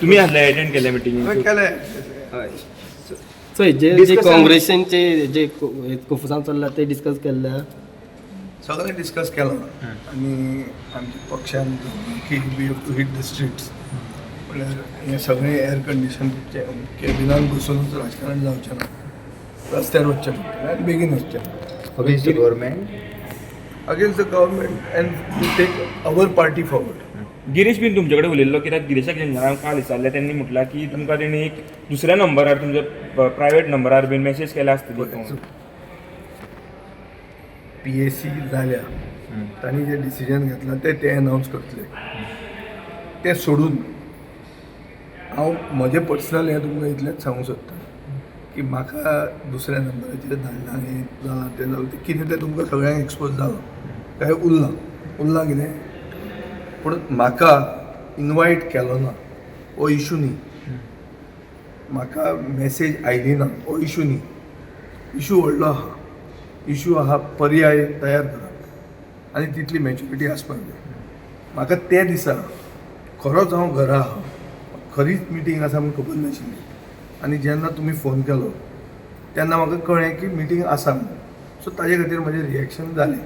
तुमी आहले अटेंड केल्या मिटिंगेक? हांवें केलें. हय. सो जे जे Discussion- काँग्रेसींचे जे कोफुसांव चल्ला ते डिस्कस केल्ले. सगळें डिस्कस केलां आनी आमच्या पक्षान की we have to hit the streets, म्हणल्यार हें सगळें एअर कंडिशन कॅबिनान बसूनच राजकारण जावचें ना, रस्त्यार वचचें पडटलें आनी बेगीन वचचें. Against the government. Against the government and to take our party forward. Girish बीन तुमचे कडेन उलयल्लो कित्याक गिरीशाक जेन्ना काल विचारलें, तेन्ना म्हटलां की तुमकां तेणी एक दुसऱ्या नंबरार, तुमच्या प्रायवेट नंबरार बीन मॅसेज केल्या आसतली. पीएसी जाल्या, तांणी जें डिसिजन घेतलां तें ते अनावन्स करतले. तें सोडून हांव म्हजें पर्सनल हें तुमकां इतलेंच सांगूंक सोदता की म्हाका दुसऱ्या नंबराचेर धाडलां, हें जालां, तें जालां, तें कितें तें तुमकां सगळ्यांक एक्सपोज जालां, काय उरलां उरलां कितें. पूण म्हाका इनवायट केलो ना हो इशू न्ही, म्हाका मॅसेज आयली ना हो इशू न्ही. इशू व्हडलो आहा. इशू आहा पर्याय तयार करप आनी तितली मॅच्युरिटी आसपाक जाय. म्हाका त्या दिसा खरोच हांव घरा आहा, खरीच मिटींग आसा म्हूण खबर नाशिल्ली आनी जेन्ना तुमी फोन केलो तेन्ना म्हाका कळ्ळें की मिटींग आसा म्हणून. सो ताजे खातीर म्हजें रिएक्शन जालें,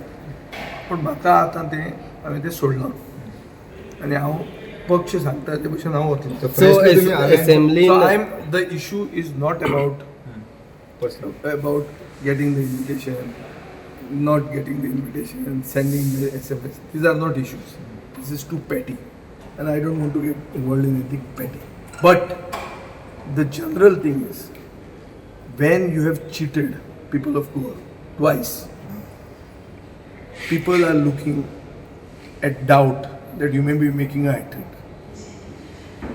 पूण म्हाका आतां तें हांवें तें सोडलां आनी हांव पक्ष सांगता ते भशेन हांव वतलो. So assembly So I'm the issue is not about getting the invitation, not getting the invitation, sending the SMS. These are not issues. This is too petty, and I don't want to get involved in anything petty. But the general thing is, when you have cheated people of Goa twice, people are looking at doubt that you may be making a hat trick.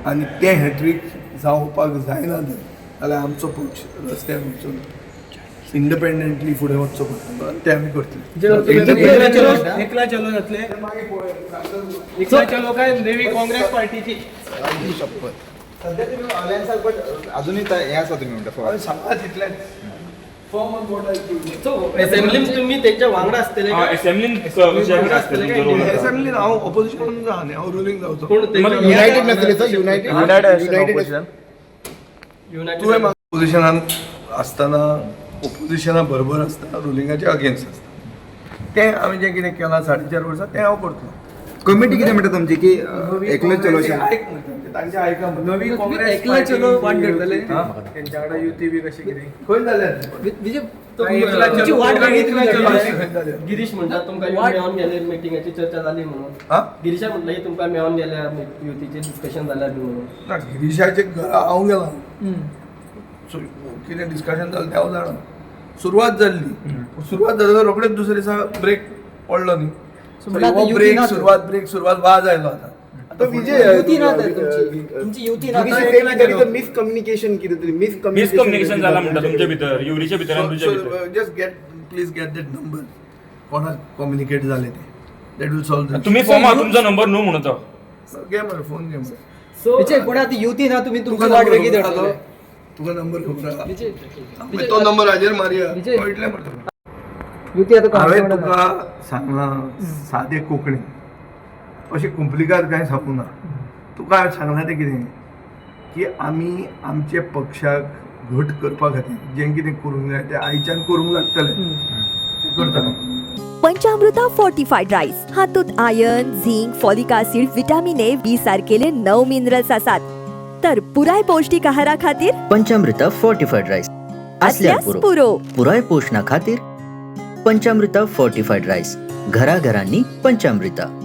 आनी तें hat-trick जावपाक जायना तर जाल्यार आमचो पक्ष रस्त्यार वचून इंडिपेंडंटली फुडें वचचो पडटलो आनी तें आमी करतले. एकला चलो जातले, एकला चलो काय नवी काँग्रेस पार्टीची? सध्या तुम्ही अलायन्साक, बट अजूनही हे आसा तुमी म्हणटा. हांवें सांगलां तितलेंच, firm on what I do. So असेंब्लीन तुम्ही त्यांच्या वांगडा आसतले काय? असेंब्लीन कशें आसतलें तुमचो रोल? असेंब्लीन हांव ऑपोजिशन आहा न्ही, हांव रुलींग जावचो. कोण तेंच्या- युनायटेड नासतले सर, युनायटेड युनायटेड. युनायटेड. तुवें म्हाका ऑपोजिशनान आसतना, ऑपोजिशना बरोबर आसतना रुलिंगाचे अगेन्स्ट आसता, तें हांवें जें कितें केलां 4.5 वर्सां तें हांव करतलो. कमिटी कितें म्हणटा तुमची की एकलो चलो? आयक म्हणटा, तांचें आयका म्हणटा. नवी काँग्रेस एकला चलो वाट करतले? त्यांच्या कडेन युती बी कशी कितें? खंय जाल्या? विजय, एकला तुमची चलो, वाट वेगळी एकला तुम्ही चलो. करतले. खंय जाल्या? गिरीश म्हणटा तुमकां वाट- मेळोन गेले, मिटिंगाची चर्चा जाली म्हणून. हा. गिरीशा म्हटलं की तुमकां मेळोन गेल्या, युतीचे डिस्कशन जाल्या बी म्हणून. ना, गिरीशाचे घरा हांव गेला, सो कितें डिस्कशन जालें तें हांव जाणा. सुरवात जाल्ली, सुरवात जाली रोखडेच दुसरे दिसा ब्रेक पडलो न्ही. So म्हणल्यार आता हो युती ब्रेक ना तर. सुरवात, ब्रेक सुरवात, वाज आयलो आतां. तो विजय युती ना तर तुमची, तुमची युती ना तर. मिसकम्युनिकेशन कितें तरी. मिसकम्युनिकेशन जाला म्हणटा तुमचे भितर, युरीच्या भितर आनी तुमच्या भितर. Just get, please get that number, कोणाक कम्युनिकेट जालें तें, that will solve. तुमी फॉर्म तुमचो नंबर न्हू म्हणून तो. घे मरे फोन, घे मरे. सो विजय, पण आता युती ना, तुम्ही तुका तुमची वाट नंबर वेगळी खबर आहा? धरतले. तुका नंबर खबर आहा? विजय, तो नंबर हाजेर मारया. विजय. कळटलें मरे तुका. युती आता हांवें काँग्रेस. तुका सांगलां सादें कोंकणी, अशें कुंपलिकाद कांय सांगूं ना. तुका हांवें सांगलां तें कितें की आमी आमचे पक्षाक घट करपा खातीर जें कितें करूंक जाय तें आयच्यान करूंक लागतलें, तें करतलें. पंचामृता फोर्टिफाईड राईस हातूंत iron, zinc, folic acid, vitamin A, B सारकेले 9 minerals आसात, तर पुराय पौष्टिक आहारा खातीर पंचामृता फोर्टिफाईड राईस आसल्यार असल्यास पुरो. पुरो. पुराय पोशणा खातीर पंचामृता फोर्टिफाईड राईस, घराघरांनी पंचामृता.